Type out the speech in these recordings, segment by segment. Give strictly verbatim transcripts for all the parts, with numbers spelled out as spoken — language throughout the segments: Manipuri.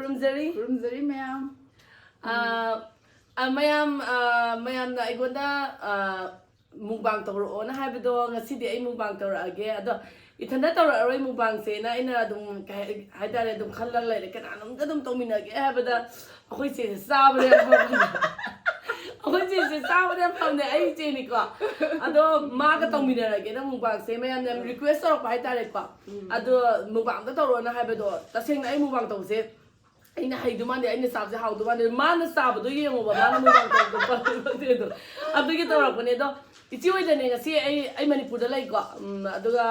ꯈꯨꯔꯨꯝꯖꯔꯤ꯫ ꯈꯨꯔꯨꯝꯖꯔꯤ ꯃꯌꯥꯝ꯫ ꯑꯥ, ꯑꯥ, ꯃꯌꯥꯝ, ꯑꯥ, ꯃꯌꯥꯝꯅ ꯑꯩꯉꯣꯟꯗ, ꯑꯥ, ꯃꯨꯛꯕꯥꯡ ꯇꯧꯔꯛꯑꯣꯅ ꯍꯥꯏꯕꯗꯣ ꯉꯁꯤꯗꯤ ꯑꯩ ꯃꯨꯛꯕꯥꯡ ꯇꯧꯔꯛꯑꯒꯦ꯫ ꯑꯗꯣ ꯏꯊꯟꯗ ꯇꯧꯔꯛꯑꯔꯣꯏ ꯃꯨꯛꯕꯥꯡꯁꯦꯅ ꯑꯩꯅ ꯑꯗꯨꯝ ꯀꯩ ꯍꯥꯏ-, ꯍꯥꯏꯇꯥꯔꯦ, ꯑꯗꯨꯝ ꯈꯜꯂꯒ ꯂꯩꯔꯦ꯫ ꯀꯅꯥꯅꯣꯝꯇ ꯑꯗꯨꯝ ꯇꯧꯃꯤꯟꯅꯒꯦ ꯍꯥꯏꯕꯗ ꯑꯩꯈꯣꯏ ꯆꯦꯁꯦ ꯆꯥꯕꯗ ꯌꯥꯝ ꯐꯕꯅꯦ꯫ ꯑꯩꯈꯣꯏ ꯆꯦꯁꯦ ꯆꯥꯕꯗ ꯌꯥꯝ ꯐꯕꯅꯦ, ꯑꯩ ꯏꯆꯦꯅꯤꯀꯣ꯫ ꯑꯗꯣ ꯃꯥꯒ ꯇꯧꯃꯤꯟꯅꯔꯒꯦꯅ ꯃꯨꯛꯕꯥꯡꯁꯦ ꯃꯌꯥꯝꯅ ꯌꯥꯝ request ꯇꯧꯔꯛꯄ ꯍꯥꯏꯇꯥꯔꯦꯀꯣ꯫ ꯑꯗꯣ ꯃꯨꯛꯕꯥꯡꯗ ꯇꯧꯔꯛꯑꯣꯅ ꯍꯥꯏꯕꯗꯣ ꯇꯁꯦꯡꯅ ꯑꯩ ꯃꯨꯛꯕꯥꯡ ꯇꯧꯕꯁꯦ ꯑꯩꯅ ꯍꯩꯗꯨ ꯃꯥꯟꯗꯦ, ꯑꯩꯅ ꯆꯥꯕꯁꯦ ꯍꯥꯎꯗꯨ ꯃꯥꯟꯗꯦ꯫ ꯃꯥꯅ ꯆꯥꯕꯗꯣ ꯌꯦꯡꯉꯣꯕ, ꯃꯥꯅ ꯃꯨꯛꯕꯥꯡ ꯇꯧꯕꯗꯣ ꯐꯪꯗꯦ ꯐꯪꯗꯦ ꯑꯗꯣ꯫ ꯑꯗꯨꯒꯤ ꯇꯧꯔꯛꯄꯅꯦ꯫ ꯑꯗꯣ ꯏꯆꯦ ꯍꯣꯏꯗꯅꯦ ꯉꯁꯤ ꯑꯩ, ꯑꯩ ꯃꯅꯤꯄꯨꯔꯗ ꯂꯩꯀꯣ꯫ ꯎꯝ, ꯑꯗꯨꯒ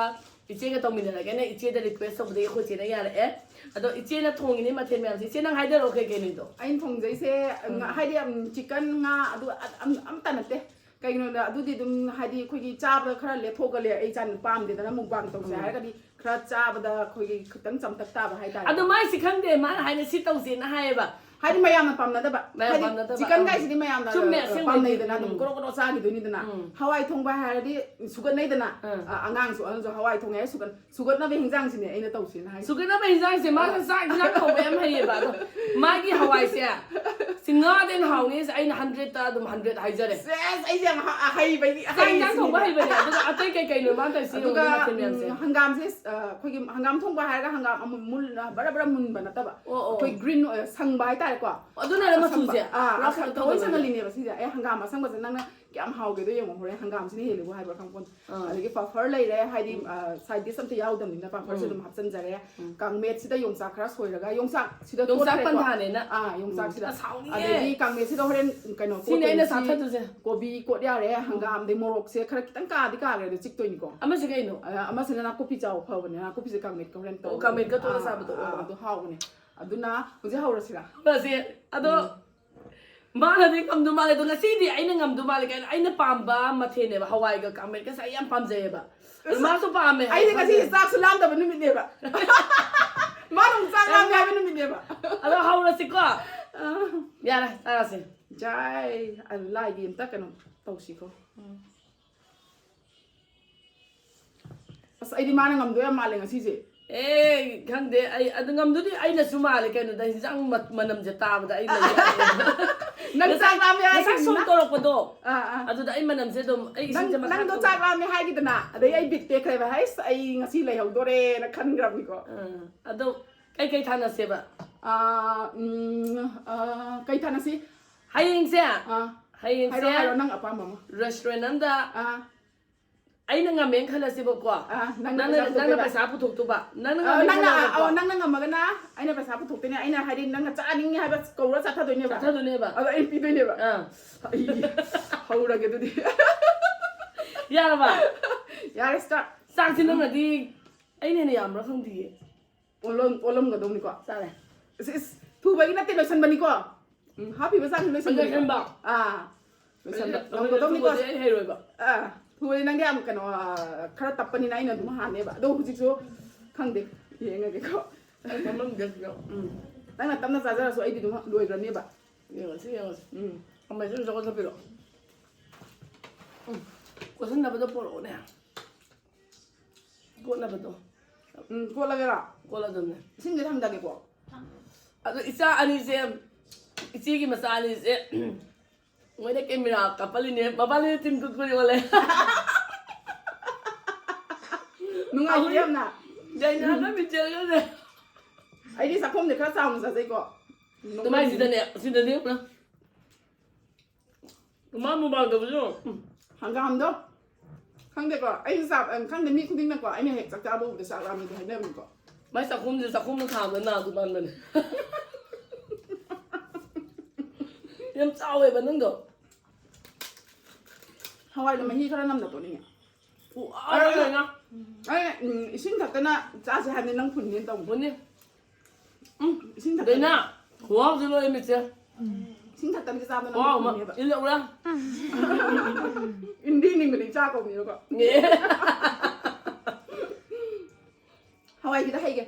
ꯏꯆꯦꯒ ꯇꯧꯃꯤꯟꯅꯔꯒꯦꯅ ꯏꯆꯦꯗ request ꯇꯧꯕꯗꯒꯤ ꯑꯩꯈꯣꯏ ꯆꯦꯅ ꯌꯥꯔꯛꯑꯦ꯫ ꯑꯗꯣ ꯏꯆꯦꯅ ꯊꯣꯡꯉꯤꯅꯦ ꯃꯊꯦꯜ ꯃꯌꯥꯝꯁꯦ꯫ ꯏꯆꯦ, ꯅꯪ ꯍꯥꯏꯗꯔꯛꯑꯣ ꯀꯩ ꯀꯩꯅꯣꯗꯣ꯫ ꯑꯩꯅ ꯊꯣꯡꯖꯩꯁꯦ ꯉꯥ-, ꯍꯥꯏꯗꯤ ꯎꯝ, chicken, ꯉꯥ, ꯑꯗꯨ ꯑ-, ꯑꯝ-, ꯑꯝꯇ ꯅꯠꯇꯦ꯫ ꯀꯩꯒꯤꯅꯣꯗ ꯑꯗꯨꯗꯤ ꯑꯗꯨꯝ ꯍꯥꯏꯗꯤ ꯑꯩꯈꯣꯏꯒꯤ ꯆꯥꯕꯗ ꯈꯔ ꯂꯦꯊꯣꯛꯀꯜꯂꯦ꯫ ꯑꯩ ꯆꯥꯅ ꯄꯥꯝꯗꯦꯗꯅ ꯃꯨꯛꯕꯥꯡ ꯇꯧꯁꯦ ꯍꯥꯏꯔꯒꯗꯤ ꯈꯔ ꯆꯥꯕꯗ ꯑꯩꯈꯣꯏꯒꯤ ꯈꯤꯇꯪ ꯆꯝꯇꯛ ꯇꯥꯕ ꯍꯥꯏꯇꯥꯔꯦ꯫ ꯑꯗꯣ ꯃꯥꯏꯁꯤ ꯈꯪꯗꯦ, ꯃꯥꯅ ꯍꯥꯏꯅ ꯁꯤ ꯇꯧꯁꯦꯅ ꯍꯥꯏꯌꯦꯕ꯫ ꯍꯥꯏꯗꯤ ꯃꯌꯥꯝꯅ ꯄꯥꯝꯅꯗꯕ꯫ ꯃꯌꯥꯝ ꯍꯥꯏꯗꯤ ꯄꯥꯝꯅꯗꯕ, chicken ꯑꯥ꯫ ꯒꯥꯏꯁꯤꯗꯤ ꯃꯌꯥꯝꯅ ꯆꯨꯝꯃꯦ, ꯑꯁꯦꯡꯕꯩꯗꯤ꯫ ꯄꯥꯝꯅꯩꯗꯅ ꯑꯗꯨꯝ ꯎꯝ꯫ ꯀꯣꯔꯣ ꯀꯣꯔꯣ ꯆꯥꯈꯤꯗꯣꯏꯅꯤꯗꯅ꯫ ꯎꯝ꯫ ꯍꯋꯥꯏ ꯊꯣꯡꯕ ꯍꯥꯏꯔꯗꯤ ꯁꯨꯒꯠꯅꯩꯗꯅ꯫ ꯑꯥ꯫ ꯑ, ꯑꯉꯥꯡꯁꯨ ꯑꯍꯟꯁꯨ ꯍꯋꯥꯏ ꯊꯣꯡꯉꯦ ꯍꯥꯏ ꯁꯨꯒꯠ-, ꯁꯨꯒꯠꯅꯕ ꯍꯤꯟꯖꯥꯡꯁꯤꯅꯦ ꯑꯩꯅ ꯇꯧꯁꯦꯅ ꯍꯥꯏꯁꯦ꯫ ꯁꯨꯒꯠꯅꯕ ꯍꯤꯟꯖꯥꯡꯁꯦ ꯃꯥꯅ ꯆꯥꯛ ꯍꯤꯟꯖꯥꯡ ꯊꯣꯡꯕ ꯌꯥꯝ ꯍꯩꯌꯦꯕ꯫ ꯑꯗꯣ ꯃꯥꯒꯤ ꯍꯋꯥꯏꯁꯦ ꯁꯤ ꯉꯥꯗꯩ ꯍꯦꯟꯅ ꯍꯥꯎꯅꯤ ꯍꯥꯏꯁꯦ ꯑꯩꯅ hundred ꯇ ꯑꯗꯨꯝ hundred ꯍꯥꯏꯖꯔꯦ꯫ ꯁꯦꯁ, ꯑꯩꯁꯦ ꯌꯥꯝ ꯍ-, ꯑꯍꯩꯕ, ꯆꯥꯛ ꯍꯤꯟꯖꯥꯡ ꯊꯣꯡꯕ ꯑꯍꯩꯕꯁꯤꯅꯤꯅꯦ꯫ ꯍꯩꯕꯅꯦ꯫ ꯑꯗꯨꯒ ꯑꯇꯩ ꯀꯩ ꯀꯩꯅꯣ ꯃꯥꯅ ꯇꯧꯔꯤꯁꯤ ꯑꯗꯨꯒ ꯌꯦꯡꯉꯨꯅꯦ ꯃꯊꯦꯜ ꯃꯌꯥꯝꯁꯦ꯫ ꯎꯝ, ꯍꯪꯒꯥꯝꯁꯦ, ꯑ, ꯑꯩꯈꯣꯏꯒꯤ ꯍꯪꯒꯥꯝ ꯊꯣꯡꯕ ꯍꯥꯏꯔꯒ ꯍꯪꯒꯥꯝ ꯑꯃꯨꯛ ꯃꯨꯜ-, ꯕꯔ ꯕꯔ ꯃꯨꯟꯕ ꯅꯠꯇꯕ꯫ ꯑꯣ, ꯑꯣ꯫ ꯑꯩꯈꯣꯏ green ꯑꯣꯏ-, ꯁꯪꯕ ꯍꯥꯏꯇꯥꯔꯦꯀꯣ꯫ ꯑꯗꯨꯅꯅꯦ ꯑꯁꯪꯕ, ꯃꯆꯨꯁꯦ ꯑꯥ, ꯄꯨꯔꯥ ꯑꯁꯪ-, ꯀꯩꯅꯣ ꯊꯑꯣꯏ ꯇꯧꯗꯕꯅꯦ꯫ ꯁꯪꯍꯜꯂꯤꯅꯦꯕ ꯁꯤꯁꯦ꯫ ꯑꯦ, ꯍꯪꯒꯥꯝ ꯑꯁꯪꯕꯁꯦ ꯅꯪꯅ ꯀꯌꯥꯝ ꯍꯥꯎꯒꯦꯗꯣ ꯌꯦꯡꯉꯣ ꯍꯣꯔꯦꯟ꯫ ꯍꯪꯒꯥꯝꯁꯤꯅ ꯍꯦꯜꯂꯤꯕꯨ ꯍꯥꯏꯕ꯭ꯔꯥ ꯈꯪꯄꯣꯟ꯫ ꯑꯥ꯫ ꯑꯗꯒꯤ ꯐꯐꯔ ꯂꯩꯔꯦ, ꯍꯥꯏꯗꯤ, ꯎꯝ꯫ ꯑ, side dish ꯑꯝꯇ ꯌꯥꯎꯗꯕꯅꯤꯅ ꯐꯐꯔꯁꯦ ꯎꯝ꯫ ꯑꯗꯨꯝ ꯍꯥꯞꯆꯤꯟꯖꯔꯦ꯫ ꯎꯝ꯫ ꯀꯥꯡꯃꯦꯠꯁꯤꯗ ꯌꯣꯡꯆꯥꯛ ꯈꯔ ꯁꯣꯏꯔꯒ, ꯌꯣꯡꯆꯥꯛꯁꯤꯗ ꯌꯣꯡꯆꯥꯛ ꯇꯣꯠꯈ꯭ꯔꯦꯀꯣ꯫ ꯄꯟꯊꯥꯅꯦꯅ꯫ ꯑꯥ, ꯌꯣꯡꯆꯥꯛꯁꯤꯗ꯫ ꯑꯁ, ꯍꯥꯎꯅꯤꯌꯦ꯫ ꯑꯗꯒꯤ ꯀꯥꯡꯃꯦꯠꯁꯤꯗ ꯍꯣꯔꯦꯟ ꯀꯩꯅꯣ ꯁꯤꯅꯦ ꯑꯩꯅ ꯀꯣꯕꯤ, ꯆꯥꯊꯗꯣꯏꯁꯦ꯫ ꯀꯣꯕꯤ ꯀꯣꯠ ꯌꯥꯔꯦ, ꯍꯪꯒꯥꯝ, ꯑꯗꯩ ꯃꯣꯔꯣꯛꯁꯦ ꯈꯔ ꯈꯤꯇꯪ ꯀꯥꯗꯤ ꯀꯥꯈ꯭ꯔꯦ, ꯑꯗꯣ ꯆꯤꯛꯇꯣꯏꯅꯤꯀꯣ꯫ ꯑꯃꯁꯦ ꯀꯩꯅꯣ? ꯑ, ꯑꯃꯁꯤꯅ ꯅꯥꯀꯨꯞꯄꯤ ꯆꯥꯎ ꯐꯕꯅꯦ, ꯅꯥꯀꯨꯞꯄꯤꯁꯦ ꯀꯥꯡꯃꯦꯠꯀ ꯍꯣꯔꯦꯟ ꯑꯣ, ꯇꯧꯔꯒ꯫ ꯀꯥꯡꯃꯦꯠꯀ ꯇꯣꯠꯂ ꯑꯥ, ꯆꯥꯕꯗꯣ꯫ ꯑꯥ, ꯑꯣ꯫ ꯑꯗꯨ ꯍꯥꯎꯕꯅꯦ꯫ ꯑꯗꯨꯅ ꯍꯧꯖꯤꯛ ꯍꯧꯔꯁꯤꯔꯥ? ꯍꯧꯔꯁꯤ꯫ ꯑꯗꯣ ꯃꯥꯅꯗꯤ ꯉꯝꯗꯧ ꯃꯥꯜꯂꯦ꯫ ꯑꯗꯣ ꯉꯁꯤꯗꯤ ꯑꯩꯅ ꯉꯝꯗꯧ ꯃꯥꯜꯂꯦ ꯀꯥꯏꯅ ꯑꯩꯅ ꯄꯥꯝꯕ ꯃꯊꯦꯜꯅꯦꯕ꯫ ꯍꯋꯥꯏꯒ ꯀꯥꯡꯃꯦꯠꯀꯁꯦ ꯑꯩ ꯌꯥꯝ ꯄꯥꯝꯖꯩꯌꯦꯕ꯫ ꯑꯗꯣ ꯃꯥꯁꯨ ꯄꯥꯝꯃꯦ꯫ ꯑꯩꯗꯤ ꯉꯁꯤ ꯆꯥꯛꯁꯨ ꯂꯥꯝꯗꯕ ꯅꯨꯃꯤꯠꯅꯦꯕ꯫ ꯃꯥꯅ ꯑꯃꯨꯛ ꯆꯥꯛ ꯂꯥꯝꯃꯦ ꯍꯥꯏꯕ ꯅꯨꯃꯤꯠꯅꯦꯕ꯫ ꯑꯗꯣ ꯍꯧꯔꯁꯤꯀꯣ꯫ ꯌꯥꯔꯦ, ꯆꯥꯔꯁꯤ꯫ ꯖꯥꯏ꯫ ꯑ, ꯂꯥꯏꯒꯤ ꯑꯝꯇ ꯀꯩꯅꯣ ꯇꯧꯁꯤꯀꯣ꯫ ꯑꯁ, ꯑꯩꯗꯤ ꯃꯥꯅ ꯉꯝꯗꯣꯏ ꯌꯥꯝ ꯃꯥꯜꯂꯦ ꯉꯁꯤꯁꯦ꯫ ꯑꯦ, ꯈꯪꯗꯦ, ꯑꯩ ꯑꯗꯨ ꯉꯝꯗꯨꯗꯤ ꯑꯩꯅꯁꯨ ꯃꯥꯜꯂꯦ ꯀꯩꯅꯣꯗ, ꯍꯤꯟꯖꯥꯡ ꯃ-, ꯃꯅꯝꯁꯦ ꯇꯥꯕꯗ ꯑꯩ ꯂꯩ ꯌꯥꯗꯦ꯫ ꯅꯪ ꯉꯁꯥꯏ, ꯆꯥꯛ ꯂꯥꯝꯃꯦ ꯉꯁꯥꯏ ꯍꯥꯏꯈꯤꯕꯅꯤꯅ? ꯁꯣꯝ ꯇꯧꯔꯛꯄꯗꯣ, ꯑꯥ, ꯑꯥ꯫ ꯑꯗꯨꯗ ꯑꯩ ꯃꯅꯝꯁꯦ ꯑꯗꯨꯝ, ꯑꯩ ꯅꯪ, ꯏꯁꯤꯡꯁꯦ ꯃꯈꯥ ꯅꯪꯗꯣ ꯊꯝꯃꯦ꯫ ꯆꯥꯛ ꯂꯥꯝꯃꯦ ꯍꯥꯏꯈꯤꯗꯅ, ꯑꯗꯩ ꯑꯩ ꯕꯤꯠ ꯇꯦꯛꯈ꯭ꯔꯦꯕ, ꯍꯩꯁ, ꯑꯩ ꯉꯁꯤ ꯂꯩꯍꯧꯗꯣꯔꯦꯅ ꯈꯟꯈ꯭ꯔꯕꯅꯤꯀꯣ꯫ ꯑꯥ, ꯑꯗꯣ ꯀꯩꯀꯩ ꯊꯥꯅꯁꯦꯕ? ꯑꯥ, ꯎꯝ, ꯑꯥ, ꯀꯩ ꯊꯥꯅꯁꯤ? ꯍꯌꯦꯡꯁꯦ, ꯑꯥ. ꯍꯌꯦꯡꯁꯦ ꯍꯥꯏꯔꯣ, ꯍꯥꯏꯔꯣ, ꯅꯪ ꯑꯄꯥꯝꯕ ꯑꯃ꯫ Restaurant ꯑꯝꯗ ꯑꯥ. ꯑꯩꯅ ꯉꯝꯃꯦꯅ ꯈꯜꯂꯁꯦꯕꯀꯣ꯫ ꯑꯥ, ꯅꯪꯅ ꯅꯪꯅ, ꯄꯩꯁꯥ ꯅꯪꯅ ꯄꯨꯊꯣꯛꯇꯣꯏꯕ? ꯄꯩꯁꯥ ꯄꯨꯊꯣꯛꯇꯣꯏꯕ꯫ ꯅꯪꯅ ꯑꯥ, ꯉꯝꯃꯦ ꯅꯪꯅ, ꯈꯜꯂꯁꯦꯕꯀꯣ꯫ ꯑꯥ, ꯅꯪꯅ ꯉꯝꯃꯒꯅ ꯑꯩꯅ ꯄꯩꯁꯥ ꯄꯨꯊꯣꯛꯇꯣꯏꯅꯦ꯫ ꯑꯩꯅ ꯍꯥꯏꯗꯤ ꯅꯪꯅ ꯆꯥꯅꯤꯡꯉꯤ ꯍꯥꯏꯕ ꯀꯧꯔ ꯆꯥꯊꯗꯣꯏꯅꯦꯕ꯫ ꯆꯥꯊꯗꯣꯏꯅꯦꯕ꯫ ꯑꯗꯣ ꯑꯩꯅ ꯄꯤꯗꯣꯏꯅꯦꯕ꯫ ꯑꯥ꯫ ꯑꯩ ꯍꯧꯔꯒꯦ ꯑꯗꯨꯗꯤ꯫ ꯌꯥꯔꯕ? ꯌꯥꯔꯦ, start꯫ ꯆꯥꯛꯁꯤ ꯅꯪꯅꯗꯤ ꯑꯩꯅ ꯍꯦꯟꯅ ꯌꯥꯝꯕ꯭ꯔꯥ ꯈꯪꯗꯤꯌꯦ꯫ ꯑꯣꯜꯂꯝ-, ꯑꯣꯜꯂꯝꯒꯗꯧꯅꯤꯀꯣ꯫ ꯆꯥꯔꯦ꯫ ꯏꯁ, ꯏꯁ, ꯊꯨꯕꯒꯤ ꯅꯠꯇꯦ, ꯂꯣꯏꯁꯟꯕꯅꯤꯀꯣ꯫ ꯎꯝ, ꯍꯥꯞꯄꯤꯕ ꯆꯥꯡꯁꯦ ꯂꯣꯏꯁꯟꯕꯅꯤꯀꯣ꯫ ꯂꯣꯏꯁꯟꯕ꯫ ꯑꯥ, ꯂꯣꯏꯁꯟꯕ ꯑꯩꯅ ꯉꯝꯒꯗꯧꯅꯤꯀꯣ꯫ ꯊꯨꯕꯗꯤ ꯑꯩ ꯍꯩꯔꯣꯏꯕ꯫ ꯑꯥ, ꯊꯨꯕꯗꯤ ꯅꯪꯗꯤ ꯌꯥꯝ ꯀꯩꯅꯣ, ꯑꯥ, ꯈꯔ ꯇꯞꯄꯅꯤꯅ ꯑꯩꯅ ꯑꯗꯨꯝ ꯍꯥꯟꯅꯦꯕ꯫ ꯑꯗꯣ ꯍꯧꯖꯤꯛꯁꯨ ꯈꯪꯗꯦ, ꯌꯦꯡꯉꯒꯦꯀꯣ꯫ ꯑꯩ ꯐꯝꯃꯝꯒꯦ ꯁꯤꯗ꯫ ꯎꯝ, ꯅꯪꯅ ꯇꯞꯅ ꯆꯥꯖꯔꯁꯨ ꯑꯩꯗꯤ ꯑꯗꯨꯝ ꯂꯣꯏꯈ꯭ꯔꯅꯦꯕ꯫ ꯌꯦꯡꯉꯁꯤ, ꯌꯦꯡꯉꯁꯤ꯫ ꯎꯝ꯫ ꯈꯥꯃꯦꯟꯁꯤꯟ ꯆꯥꯛ ꯆꯠꯄꯤꯔꯣ꯫ ꯎꯝ꯫ ꯀꯣꯠꯁꯟꯅꯕꯗꯣ ꯄꯣꯔꯛꯑꯣꯅꯦ꯫ ꯀꯣꯠꯅꯕꯗꯣ꯫ ꯎꯝ, ꯀꯣꯠꯂꯒꯦꯔꯣ? ꯀꯣꯠꯂꯗꯕꯅꯦ꯫ ꯏꯁꯤꯡꯁꯦ ꯊꯥꯡꯗꯒꯦꯀꯣ꯫ ꯑꯗꯣ ꯏꯆꯥ ꯑꯅꯤꯁꯦ, ꯏꯆꯦꯒꯤ ꯃꯆꯥ ꯑꯅꯤꯁꯦ, ꯃꯣꯏꯅ camera ꯀꯥꯞꯄꯜꯂꯤꯅꯦ, ꯃꯕꯥꯅꯤꯅ ꯇꯤꯟ ꯀꯨꯠ ꯀꯨꯠ ꯌꯣꯜꯂꯦ꯫ ꯅꯨꯡꯉꯥꯏꯇꯦ ꯑꯩꯈꯣꯏ ꯌꯥꯝꯅ꯫ ꯗꯥꯏꯅꯥꯒ ꯃꯤꯆꯦꯜꯒꯁꯦ꯫ ꯑꯩꯗꯤ ꯆꯥꯛꯈꯣꯝꯁꯦ ꯈꯔ ꯆꯥꯎꯅ ꯆꯥꯖꯩꯀꯣ꯫ ꯑꯗꯨꯃꯥꯏꯅ ꯁꯤꯗꯅꯦ, ꯁꯤꯗꯅꯦ꯫ ꯃꯥ ꯃꯨꯛꯕꯥꯡ ꯇꯧꯕꯁꯨ, ꯎꯝ꯫ ꯍꯪꯒꯥꯝꯗꯣ꯫ ꯈꯪꯗꯦꯀꯣ, ꯑꯩꯁꯨ ꯆꯥ-, ꯑ, ꯈꯪꯗꯦ, ꯃꯤ ꯈꯨꯗꯤꯡꯅꯀꯣ, ꯑꯩꯅ ꯍꯦꯛ ꯆꯥꯛ ꯆꯥꯕ ꯎꯕꯗ ꯆꯥꯛ ꯂꯥꯝꯃꯦꯗꯤ ꯍꯥꯏꯅꯕꯅꯤꯀꯣ꯫ ꯃꯥꯏ ꯆꯥꯛꯈꯨꯝꯁꯦ ꯆꯥꯛꯈꯨꯝꯗ ꯊꯥꯕꯗ ꯅꯥꯗꯨ ꯃꯥꯟꯕꯅꯦ꯫ ꯌꯥꯝ ꯆꯥꯎꯋꯦꯕ ꯅꯪꯗꯣ꯫ ꯍꯋꯥꯏꯗꯣ ꯃꯍꯤ ꯈꯔ ꯅꯝꯅ ꯇꯣꯠꯅꯤꯡꯉꯦ꯫ ꯎ, ꯑꯥ, ꯑꯗꯨꯅ ꯑꯩꯅ, ꯎꯝ, ꯏꯁꯤꯡ ꯊꯛꯇꯅ ꯆꯥꯁꯦ ꯍꯥꯏꯕꯅꯤ, ꯅꯪ ꯐꯨꯟꯅꯦꯅ ꯇꯧꯕꯅꯤ꯫ ꯐꯨꯟꯅꯤ꯫ ꯎꯝ, ꯏꯁꯤꯡ ꯊꯛꯇꯅ꯫ ꯗꯩꯅꯥ, ꯈꯨꯍꯥꯎꯁꯦ ꯂꯣꯏꯔꯦ, ꯃꯤꯠꯁꯦ꯫ ꯏꯁꯤꯡ ꯊꯛꯇꯅ ꯆꯥꯕ ꯅꯪ ꯈꯨꯍꯥꯎ ꯑꯃ꯫ ꯐꯨꯟꯅꯦꯕ꯫ ꯏꯜꯂꯛꯎꯔꯥ? ꯏꯟꯗꯤ ꯅꯤꯡꯕꯗꯤ ꯏꯆꯥ ꯀꯧꯅꯦꯕꯀꯣ꯫ ꯑꯦ꯫ ꯍꯋꯥꯏꯒꯤꯗ ꯍꯩꯒꯦ꯫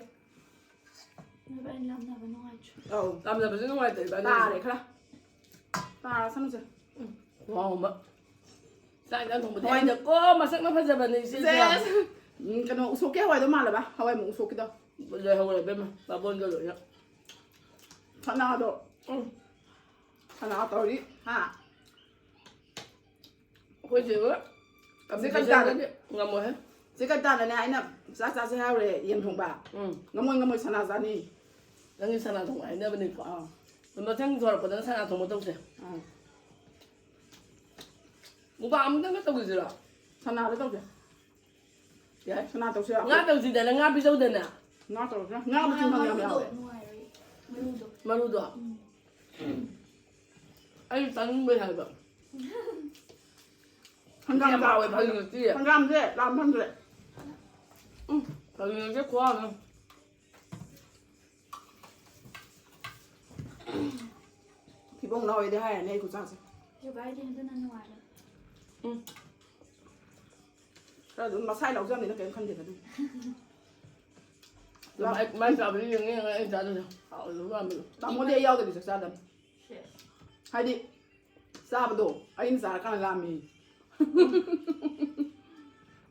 ꯅꯣꯏꯕꯥꯅꯤ ꯂꯥꯞꯅꯕ ꯅꯨꯡꯉꯥꯏꯇ꯭ꯔꯣ? ꯑꯧ꯫ ꯂꯥꯞꯅꯕꯁꯦ ꯅꯨꯡꯉꯥꯏꯇꯦ, ꯏꯕꯥꯅꯤ꯫ ꯇꯥꯔꯦ ꯈꯔ꯫ ꯇꯥꯔꯁꯅꯨꯁꯦ꯫ ꯎꯝ, ꯈꯨꯍꯥꯎ ꯑꯃ꯫ ꯆꯥꯛ ꯏꯟꯖꯥꯡ ꯊꯣꯡꯕꯗꯤ ꯍꯋꯥꯏ ꯑꯩꯅꯀꯣ ꯃꯁꯛꯅ ꯐꯖꯕꯅꯦ ꯏꯆꯦꯁꯦ꯫ ꯁꯦꯁ! ꯎꯝ, ꯀꯩꯅꯣ, ꯎꯁꯣꯞꯀꯤ ꯍꯋꯥꯏꯗꯣ ꯃꯥꯜꯂꯕ? ꯍꯋꯥꯏ ꯃꯨꯛ ꯎꯁꯣꯞꯀꯤꯗꯣ꯫ ꯂꯩꯍꯧꯔꯦ ꯏꯕꯦꯝꯃ, ꯕꯥꯃꯣꯟꯗ ꯂꯣꯏꯅ꯫ ꯁꯅꯥꯗꯣ꯫ ꯎꯝ꯫ ꯁꯅꯥ ꯇꯧꯔꯤ꯫ ꯍꯥ? ꯑꯩꯈꯣꯏ ꯆꯦ ꯍꯣꯏ ꯆꯦ ꯀꯝꯄꯤꯇꯤꯁꯟꯗꯗꯤ ꯀꯝꯇꯥꯅ-, ꯉꯝꯃꯣꯏꯍꯦ꯫ ꯆꯦ ꯀꯝꯇꯥꯅꯅꯦ, ꯑꯩꯅ ꯆꯥꯛ ꯆꯥꯁꯦ ꯍꯥꯏꯔꯨꯔꯦ, ꯌꯦꯟ ꯊꯣꯡꯕ꯫ ꯎꯝ꯫ ꯉꯝꯃꯣꯏ, ꯉꯝꯃꯣꯏ, ꯁꯅꯥ ꯆꯥꯅꯤ꯫ ꯅꯪꯒꯤ ꯁꯅꯥ ꯊꯣꯡꯕ ꯍꯥꯏꯅꯕꯅꯤꯀꯣ꯫ ꯑꯥ꯫ ꯃꯊꯪ ꯊꯣꯔꯛꯄꯗꯅ ꯁꯅꯥ ꯊꯣꯡꯕ ꯇꯧꯁꯦ꯫ ꯑꯥ꯫ ꯃꯨꯛꯕꯥꯡ ꯑꯃꯨꯛꯇꯪꯒ ꯇꯧꯈꯤꯁꯤꯔꯣ? ꯁꯅꯥꯗ ꯇꯧꯁꯦ꯫ ꯌꯥꯏ꯫ ꯁꯅꯥ ꯇꯧꯁꯤꯔꯣ? ꯉꯥ ꯇꯧꯁꯤꯗꯅ, ꯉꯥ ꯄꯤꯖꯧꯗꯅ꯫ ꯉꯥ ꯇꯧꯔꯁꯤꯔꯥ? ꯉꯥ ꯃꯆꯤꯟ ꯃꯌꯥꯝ ꯃꯔꯨꯗꯣ ꯌꯥꯎꯋꯦ꯫ ꯅꯨꯡꯉꯥꯏꯔꯣꯏ꯫ ꯃꯔꯨꯗꯣ꯫ ꯃꯔꯨꯗꯣ? ꯎꯝ꯫ ꯑꯩ ꯆꯥꯅꯤꯡꯕꯩ ꯍꯥꯏꯕ꯫ ꯍꯪꯒꯥꯝ ꯌꯥꯝ ꯍꯥꯎꯋꯦ ꯆꯥ-, ꯐꯥꯒꯤ ꯅꯠꯇꯤꯌꯦ꯫ ꯍꯪꯒꯥꯝꯁꯦ ꯂꯥꯝ ꯐꯪꯗ꯭ꯔꯦ꯫ ꯎꯝ, ꯐꯥꯒꯤ ꯅꯠꯇꯦ, ꯈꯨꯍꯥꯎ ꯑꯃ꯫ ꯐꯤꯕꯣꯡ ꯂꯥꯎꯋꯦꯗꯤ ꯍꯥꯏꯔꯅꯤ ꯑꯩ ꯈꯨꯆꯥꯁꯦ꯫ ꯀꯩꯁꯨ ꯀꯥꯏꯗꯦ, ꯑꯗꯨꯅ ꯅꯨꯡꯉꯥꯏꯕꯅꯦ꯫ ꯎꯝ꯫ ꯈꯔ ꯑꯗꯨꯝ ꯃꯁꯥꯏ ꯂꯧꯖꯕꯅꯤꯅ ꯀꯩꯝ ꯈꯟꯗꯦꯗ ꯑꯗꯨꯝ꯫ ꯃꯥꯏ, ꯃꯥꯏ ꯆꯥꯕꯗꯤ ꯌꯦꯡꯉ ꯌꯦꯡꯉ ꯑꯩ ꯆꯥꯗꯣꯏꯅꯦ꯫ ꯍꯥꯎꯕꯗꯣ ꯄꯥꯝꯃꯦ꯫ ꯇꯥꯃꯣꯗꯤ ꯑꯩ ꯌꯥꯎꯗꯕꯤ ꯆꯥꯛ ꯆꯥꯗꯕꯅꯤ꯫ ꯁꯦꯁ꯫ ꯍꯥꯏꯗꯤ ꯆꯥꯕꯗꯣ ꯑꯩꯅ ꯆꯥꯔꯀꯥꯟꯗ ꯂꯥꯝꯃꯤ꯫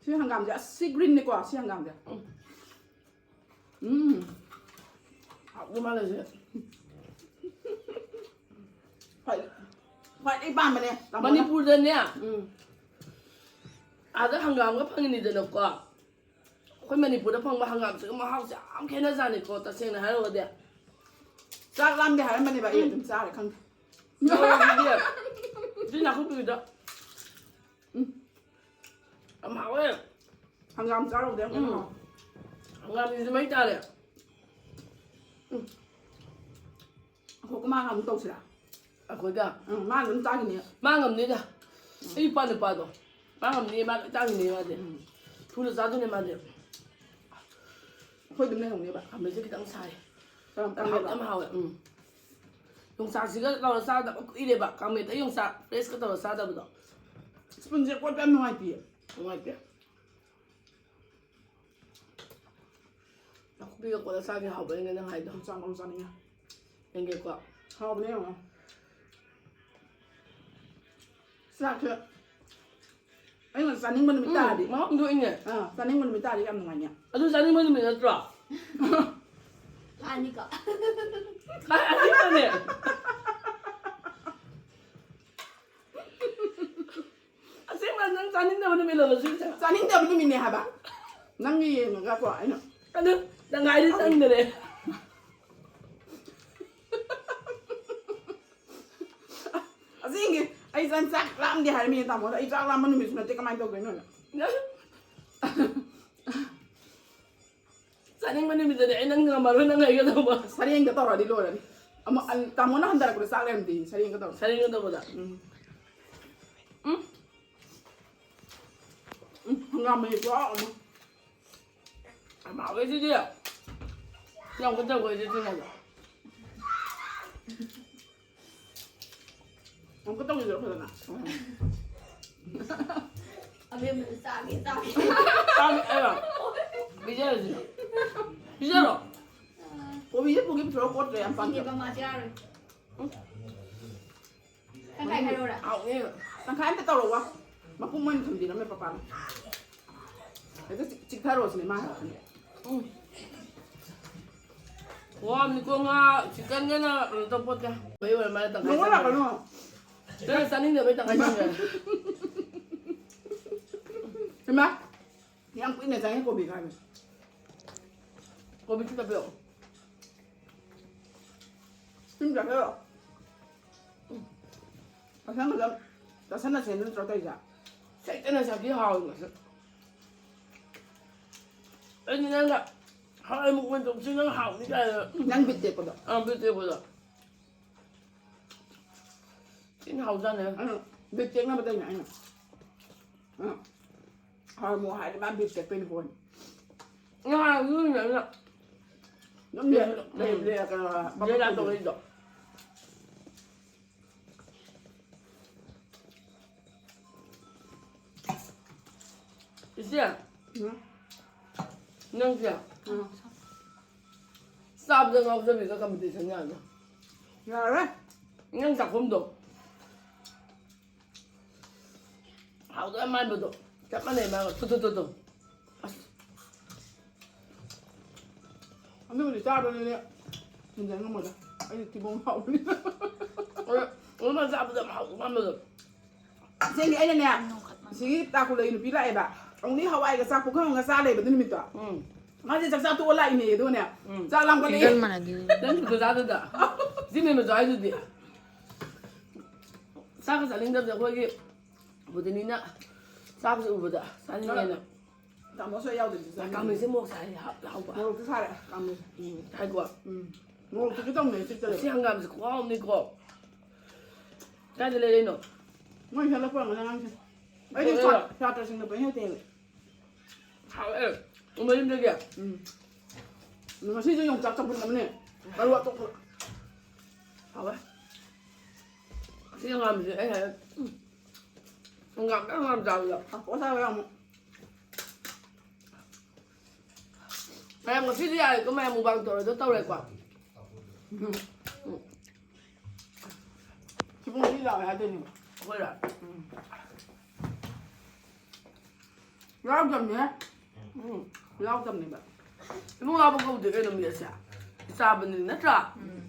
ꯁꯤ ꯍꯪꯒꯥꯝꯁꯦ, ꯑꯁ, ꯁꯤ greenꯅꯤꯀꯣ, ꯁꯤ ꯍꯪꯒꯥꯝꯁꯦ꯫ ꯎꯝ꯫ ꯎꯝ꯫ ꯍꯥꯎꯕ ꯃꯥꯜꯂꯦ ꯁꯤ꯫ ꯈ꯭ꯋꯥꯏ-, ꯈ꯭ꯋꯥꯏꯗꯒꯤ ꯄꯥꯝꯕꯅꯦ, ꯇꯥꯃꯣꯅ꯫ ꯃꯅꯤꯄꯨꯔꯗꯅꯦ, ꯎꯝ꯫ ꯑꯥꯗ ꯍꯪꯒꯥꯝꯒ ꯐꯪꯉꯤꯅꯤꯗꯅꯀꯣ꯫ ꯑꯩꯈꯣꯏ ꯃꯅꯤꯄꯨꯔꯗ ꯐꯪꯕ ꯍꯪꯒꯥꯝꯁꯤꯒ ꯃꯍꯥꯎꯁꯦ ꯌꯥꯝ ꯈꯦꯠꯅꯖꯥꯠꯅꯤꯀꯣ, ꯇꯁꯦꯡꯅ ꯍꯥꯏꯔꯨꯔꯗꯤ꯫ ꯆꯥꯛ ꯂꯥꯝꯗꯦ ꯍꯥꯏꯔꯝꯕꯅꯦꯕ, ꯑꯩ ꯎꯝ꯫ ꯑꯗꯨꯝ ꯆꯥꯔꯦ, ꯈꯪꯗꯦ꯫ ꯂꯣꯏꯔꯦ ꯑꯗꯨꯗꯤ꯫ ꯑꯗꯨ ꯅꯥꯀꯨꯞꯄꯤꯒꯤꯗꯣ꯫ ꯎꯝ꯫ ꯌꯥꯝ ꯍꯥꯎꯋꯦ꯫ ꯍꯪꯒꯥꯝ ꯆꯥꯔꯨꯕꯗ ꯌꯥꯝ ꯎꯝ꯫ ꯍꯥꯎꯋꯦ꯫ ꯍꯪꯒꯥꯝꯁꯤꯁꯨ ꯃꯩ ꯇꯥꯔꯦ꯫ ꯎꯝ꯫ ꯑꯩꯈꯣꯏ ꯀꯃꯥꯏꯅ ꯑꯃꯨꯛ ꯇꯧꯁꯤꯔꯥ? ꯑꯩꯈꯣꯏꯗ? ꯎꯝ, ꯃꯥ ꯑꯗꯨꯝ ꯆꯥꯈꯤꯅꯤ꯫ ꯃꯥ ꯉꯝꯅꯤꯗ꯫ ꯎꯝ꯫ ꯑꯩ ꯏꯄꯥ ꯅꯨꯄꯥꯗꯣ꯫ ꯃꯥ ꯉꯝꯅꯤ, ꯃꯥ ꯂꯣꯏ ꯆꯥꯈꯤꯅꯤ ꯃꯥꯗꯤ꯫ ꯎꯝ꯫ ꯊꯨꯅ ꯆꯥꯗꯣꯏꯅꯦ ꯃꯥꯗꯤ꯫ ꯑꯩꯈꯣꯏ ꯑꯗꯨꯝ ꯂꯩꯍꯧꯅꯦꯕ꯫ ꯈꯥꯃꯦꯟꯁꯦ ꯈꯤꯇꯪ ꯁꯥꯏ꯫ ꯌꯥꯝ ꯀꯥꯡꯃꯦꯠꯂꯣ? ꯌꯥꯝ ꯍꯥꯎꯋꯦ, ꯎꯝ꯫ ꯌꯣꯡꯆꯥꯛꯁꯤꯒ ꯇꯧꯔ ꯆꯥꯗꯕ ꯀꯨꯏꯔꯦꯕ꯫ ꯀꯥꯡꯃꯦꯠꯇ ꯌꯣꯡꯆꯥꯛ fresh ꯀ ꯇꯧꯔ ꯆꯥꯗꯕꯗꯣ꯫ Spoonꯁꯦ ꯀꯣꯠꯄ ꯌꯥꯝ ꯅꯨꯡꯉꯥꯏꯇꯦ꯫ ꯅꯨꯡꯉꯥꯏꯇꯦ꯫ ꯅꯥꯀꯨꯞꯄꯤꯒ ꯀꯣꯠꯂ ꯆꯥꯒꯦ ꯍꯥꯎꯕꯅꯤꯅꯦ ꯅꯪ ꯍꯥꯏꯗꯣ꯫ ꯌꯣꯡꯆꯥꯛ ꯃꯔꯨ ꯆꯥꯅꯤꯡꯉꯦ꯫ ꯌꯦꯡꯒꯦꯀꯣ꯫ ꯍꯥꯎꯕꯅꯦ ꯌꯦꯡꯉꯣ꯫ ꯆꯥꯛꯁꯦ ꯑꯩꯅ ꯆꯥꯅꯤꯡꯕ ꯅꯨꯃꯤꯠ ꯎꯝ, ꯇꯥꯔꯗꯤ꯫ ꯃꯍꯥꯎ ꯍꯨꯟꯗꯣꯛꯏꯅꯦ꯫ ꯑꯥ, ꯆꯥꯅꯤꯡꯕ ꯅꯨꯃꯤꯠ ꯇꯥꯔꯗꯤ ꯌꯥꯝ ꯅꯨꯡꯉꯥꯏꯅꯦ꯫ ꯑꯗꯨ ꯆꯥꯅꯤꯡꯕ ꯅꯨꯃꯤꯠ ꯅꯠꯇ꯭ꯔꯣ? ꯑꯅꯤꯀꯣ꯫ ꯑ-, ꯑꯁꯦꯡꯕꯅꯦ꯫ ꯑꯁꯦꯡꯕ ꯅꯪ ꯆꯥꯅꯤꯡꯗꯕ ꯅꯨꯃꯤꯠ ꯂꯣ ꯁꯤ? ꯆꯥꯅꯤꯡꯗꯕ ꯅꯨꯃꯤꯠꯅꯦ ꯍꯥꯏꯕ꯫ ꯅꯪꯒꯤ ꯌꯦꯡꯉꯒꯀꯣ ꯑꯩꯅ꯫ ꯑꯗꯨ ꯇꯪꯈꯥꯏꯗꯤ ꯆꯪꯗꯔꯦ꯫ ꯑꯁꯦꯡꯒꯤ ꯑꯩ ꯆꯥꯛ, ꯆꯥꯛ ꯂꯥꯝꯗꯦ ꯍꯥꯏꯔꯝꯃꯤꯅꯦ ꯇꯥꯃꯣꯗ꯫ ꯑꯩ ꯆꯥꯛ ꯂꯥꯝꯕ ꯅꯨꯃꯤꯠꯁꯨ ꯅꯠꯇꯦ, ꯀꯃꯥꯏꯅ ꯇꯧꯗꯣꯏꯅꯣꯅ꯫ ꯆꯥꯅꯤꯡꯕ ꯅꯨꯃꯤꯠꯇꯗꯤ ꯑꯩ ꯅꯪ ꯉꯝꯃꯔꯣꯏ, ꯅꯪ ꯍꯩꯒꯗꯧꯕ꯫ ꯁꯔꯦꯡꯗ ꯇꯧꯔꯗꯤ ꯂꯣꯏꯔꯅꯤ꯫ ꯑꯃꯨꯛ ꯑꯟ-, ꯇꯥꯃꯣꯅ ꯍꯟꯊꯔꯛꯄꯗ ꯆꯥꯛ ꯂꯩꯔꯝꯗꯦ, ꯁꯔꯦꯡꯒ ꯇꯧꯔ꯫ ꯁꯔꯦꯡꯒ ꯇꯧꯕꯗ꯫ ꯎꯝ꯫ ꯎꯝ꯫ ꯎꯝ, ꯍꯪꯒꯥꯝ ꯃꯍꯤ ꯈꯨꯍꯥꯎ ꯑꯃ꯫ ꯌꯥꯝ ꯍꯥꯎꯋꯦ ꯁꯤꯗꯤ꯫ ꯌꯥꯝ ꯀꯟꯅ ꯇꯧꯈ꯭ꯔꯦ ꯁꯤ ꯊꯦꯡꯅꯕ꯫ ꯑꯃꯨꯛꯀ ꯇꯧꯈꯤꯁꯤꯔꯣ ꯐꯖꯅ? ꯑꯕꯦꯝꯃꯅ ꯆꯥꯒꯦ, ꯆꯥꯒꯦ꯫ ꯆꯥꯒꯦ, ꯑꯩꯔꯣ? ꯄꯤꯖꯔꯁꯤ꯫ ꯄꯤꯖꯔꯣ? ꯀꯣꯕꯤꯁꯦ ꯄꯨꯒꯦ ꯄꯨꯊꯣꯔꯛꯑꯣ, ꯀꯣꯠꯇ꯭ꯔꯦ ꯌꯥꯝ ꯄꯥꯝꯖꯩ꯫ ꯁꯤꯗꯤ ꯃꯃꯥꯁꯦ ꯌꯥꯔꯣꯏ꯫ ꯎꯝ꯫ ꯇꯪꯈꯥꯏ ꯈꯥꯏꯔꯛꯑꯣꯔꯥ? ꯍꯥꯎꯅꯤ꯫ ꯇꯪꯈꯥꯏ ꯑꯝꯇ ꯇꯧꯔꯛꯑꯣ꯫ ꯃꯄꯨꯝ ꯑꯣꯏꯅ ꯊꯝꯕꯤꯔꯝꯃꯦ ꯄꯄꯥꯅ꯫ ꯍꯦꯛꯇ ꯆꯤꯛ-, ꯆꯤꯛꯊꯔꯣꯁꯤꯅꯦ ꯃꯥ ꯍꯥꯏꯔꯛꯀꯅꯤ꯫ ꯎꯝ꯫ ꯋꯥꯕꯅꯤꯀꯣ ꯉꯥ ꯆꯤꯛꯀꯟꯒꯅ ꯀꯩꯅꯣ ꯇꯧꯄꯣꯠꯇꯦ꯫ ꯃꯩ ꯑꯣꯏꯔ ꯃꯥꯜꯂꯦ ꯇꯪꯈꯥꯏ ꯅꯪꯉꯣꯟ ꯆꯪꯈ꯭ꯔꯦ꯫ ꯂꯥꯛꯀꯅꯣ꯫ ꯅꯪꯅ ꯆꯥꯅꯤꯡꯗꯕꯩ ꯇꯪꯈꯥꯏ ꯆꯪꯈ꯭ꯔꯦ꯫ ꯏꯃꯥ, ꯌꯥꯝ ꯀꯨꯏꯅ ꯆꯪꯉꯦ ꯀꯣꯕꯤ ꯀꯥꯏꯕꯁꯦ꯫ ꯀꯣꯕꯤ ꯈꯤꯇ ꯄꯤꯔꯛꯑꯣ꯫ ꯁꯤꯝ ꯆꯥꯁꯤꯜꯂꯣ꯫ ꯃꯊꯪ ꯃꯊꯪ ꯆꯥꯁꯤꯟꯅꯁꯦ ꯅꯠꯇ꯭ꯔꯣ ꯇꯧꯔꯤꯁꯦ? ꯁꯩꯇꯅ ꯆꯥꯕꯤ ꯍꯥꯎꯋꯤ ꯉꯁꯤ꯫ ꯑꯩꯗꯤ ꯅꯪꯅ ꯍꯋꯥꯏ ꯃꯨꯛ ꯃꯟ ꯇꯧꯁꯤ ꯅꯪ ꯍꯥꯎꯅꯤ ꯀꯥꯏꯅ꯫ ꯅꯪ ꯕꯤꯠ ꯇꯦꯛꯄꯗꯣ꯫ ꯑꯥ, ꯕꯤꯠ ꯇꯦꯛꯄꯗꯣ꯫ ꯊꯤꯅ ꯍꯥꯎꯖꯥꯠꯅꯦ꯫ ꯑꯩꯅ ꯕꯤꯠ ꯇꯦꯛꯅꯕ ꯇꯧꯔꯤꯅꯦ ꯑꯩꯅ꯫ ꯑꯥ꯫ ꯍꯋꯥꯏ ꯃꯨꯛ ꯍꯥꯏꯔꯗꯤ ꯃꯥ ꯕꯤꯠ ꯇꯦꯛꯇꯣꯏꯅꯤ ꯍꯣꯏ꯫ ꯉꯥ ꯑꯗꯨꯅ ꯑꯩꯅ ꯑꯗꯨꯝ ꯂꯩ-, ꯎꯝ꯫ ꯂꯩ-, ꯂꯩ-, ꯀꯩꯅꯣ, ꯖꯦꯂꯥ ꯇꯧꯔꯛꯏꯗꯣ꯫ ꯏꯆꯦ, ꯎꯝ꯫ ꯅꯪꯁꯦ ꯎꯝ꯫ ꯆꯥꯕꯗ ꯉꯥꯎꯖꯕꯤꯒ competition ꯌꯥꯅꯤ꯫ ꯌꯥꯔꯣꯏ꯫ ꯅꯪ ꯆꯥꯛꯈꯨꯝꯗꯣ꯫ ꯍꯥꯎꯗꯣꯏ ꯌꯥꯝ ꯃꯥꯟꯕꯗꯣ꯫ ꯆꯞ ꯃꯥꯟꯅꯩ ꯃꯥꯒ꯫ ꯊꯨ, ꯊꯨ, ꯊꯨ, ꯊꯨ꯫ ꯑꯁ꯫ ꯑꯗꯨꯕꯨꯗꯤ ꯆꯥꯕꯗꯨꯗꯤ ꯍꯦꯟꯖꯟ ꯉꯝꯃꯣꯏꯗ꯫ ꯑꯩꯗꯤ ꯊꯤꯕꯣꯡ ꯍꯥꯎꯕꯅꯤꯅ꯫ ꯑꯗꯨ, ꯑꯗꯨꯃꯥꯏꯅ ꯆꯥꯕꯗ ꯌꯥꯝ ꯍꯥꯎꯗꯧ ꯃꯥꯟꯕꯗꯣ꯫ ꯑꯁꯦꯡꯒꯤ ꯑꯩꯅꯅꯦ, ꯁꯤꯒꯤ ꯇꯥꯡꯈꯨꯜꯗꯒꯤ ꯅꯨꯄꯤ ꯂꯥꯛꯑꯦꯕ꯫ Only ꯍꯋꯥꯏꯒ ꯆꯥꯛ ꯄꯨꯈꯝ ꯑꯃꯒ ꯆꯥ ꯂꯩꯕ ꯑꯗꯨ ꯅꯨꯃꯤꯠꯇꯣ꯫ ꯎꯝ꯫ ꯃꯥꯁꯦ ꯆꯥꯛ ꯆꯥ ꯇꯣꯛꯑ ꯂꯥꯛꯏꯅꯦ, ꯑꯗꯨꯒꯅꯦ꯫ ꯎꯝ꯫ ꯆꯥꯛ ꯂꯥꯝꯒꯠꯂꯛꯑꯦ꯫ ꯁꯤꯖꯟ ꯃꯥꯟꯅꯗꯦ꯫ ꯅꯪ ꯆꯨꯗ ꯆꯥꯗꯨꯗ꯫ ꯖꯤ ꯃꯦꯝꯅꯁꯨ ꯍꯥꯏꯗꯨꯗꯤ꯫ ꯆꯥꯛꯀ ꯆꯥꯅꯤꯡꯗꯕꯁꯦ ꯑꯩꯈꯣꯏꯒꯤ ꯕꯨꯙꯤꯅꯤꯅ ꯆꯥꯕꯁꯦ ꯎꯕꯗ ꯆꯥꯅꯤꯡꯉꯦꯅ꯫ ꯇꯥꯃꯣ ꯁꯣꯏ ꯌꯥꯎꯗ꯭ꯔꯗꯤ ꯆꯥꯅꯤꯡꯉꯦ꯫ ꯀꯥꯡꯃꯦꯠꯁꯦ ꯃꯣꯔꯣꯛ ꯁꯥꯏ ꯍꯥꯞ-, ꯍꯥꯎꯕ꯫ ꯃꯣꯔꯣꯛꯁꯨ ꯁꯥꯔꯦ, ꯀꯥꯡꯃꯦꯠꯁꯦ꯫ ꯎꯝ, ꯍꯥꯏꯀꯣ꯫ ꯎꯝ꯫ ꯃꯣꯔꯣꯛꯇꯨꯁꯨ ꯇꯧꯅꯩ ꯁꯤꯠꯇ ꯁꯤ ꯂꯩ꯫ ꯍꯪꯒꯥꯝꯁꯦ ꯈꯨꯍꯥꯎ ꯑꯃꯅꯤꯀꯣ꯫ ꯀꯥꯏꯗ ꯂꯩꯔꯛꯏꯅꯣ? ꯃꯣꯏ ꯍꯦꯜꯂꯛꯄ ꯑꯣꯏꯔꯝꯒꯅꯤ ꯑꯉꯥꯡꯁꯤꯡ꯫ ꯑꯩꯗꯤ ꯍꯣꯏ, ꯁꯥ-, ꯍꯣꯏ꯫ ꯁꯥꯇ꯭ꯔꯁꯤꯡꯅ ꯄꯪꯍꯦꯜ ꯍꯦꯜꯂꯦ꯫ ꯍꯥꯎꯋꯦ꯫ ꯎꯃꯔꯤꯝꯗꯒꯤ? ꯎꯝ꯫ ꯉꯁꯤꯁꯨ ꯌꯣꯡꯆꯥꯛ ꯆꯝꯐꯨꯠ ꯑꯃꯅꯦ꯫ ꯃꯔꯨ ꯑꯇꯣꯛꯄ꯫ ꯍꯥꯎꯋꯦ꯫ ꯁꯤ ꯍꯪꯒꯥꯝꯁꯦ ꯑꯩ ꯍꯥꯏ-, ꯎꯝ꯫ ꯍꯪꯒꯥꯝ ꯌꯥꯝ ꯌꯥꯝ ꯆꯥꯕꯗꯣ꯫ ꯄꯥꯐꯣꯔ ꯁꯥꯕ ꯌꯥꯝ꯫ ꯃꯌꯥꯝ ꯉꯁꯤꯗꯤ ꯌꯥꯔꯦꯀꯣ, ꯃꯌꯥꯝ ꯃꯨꯛꯕꯥꯡ ꯇꯧꯔꯦꯗꯣ ꯇꯧꯔꯦꯀꯣ꯫ ꯎꯝ꯫ ꯁꯤꯕꯨ ꯉꯁꯤ ꯂꯥꯛꯑꯣ ꯍꯥꯏꯗꯣꯏꯅꯦꯕ꯫ ꯑꯩꯈꯣꯏꯔꯣ? ꯎꯝ꯫ ꯌꯥꯎꯗꯕꯅꯦ꯫ ꯎꯝ꯫ ꯌꯥꯎꯗꯕꯅꯦꯕ꯫ ꯏꯕꯨꯡ ꯂꯥꯛꯄ ꯀꯧꯗꯦ ꯀꯩꯅꯣ ꯃꯤ ꯑꯁꯦ꯫ ꯆꯥꯕꯅꯤ ꯅꯠꯇ꯭ꯔꯥ? ꯎꯝ꯫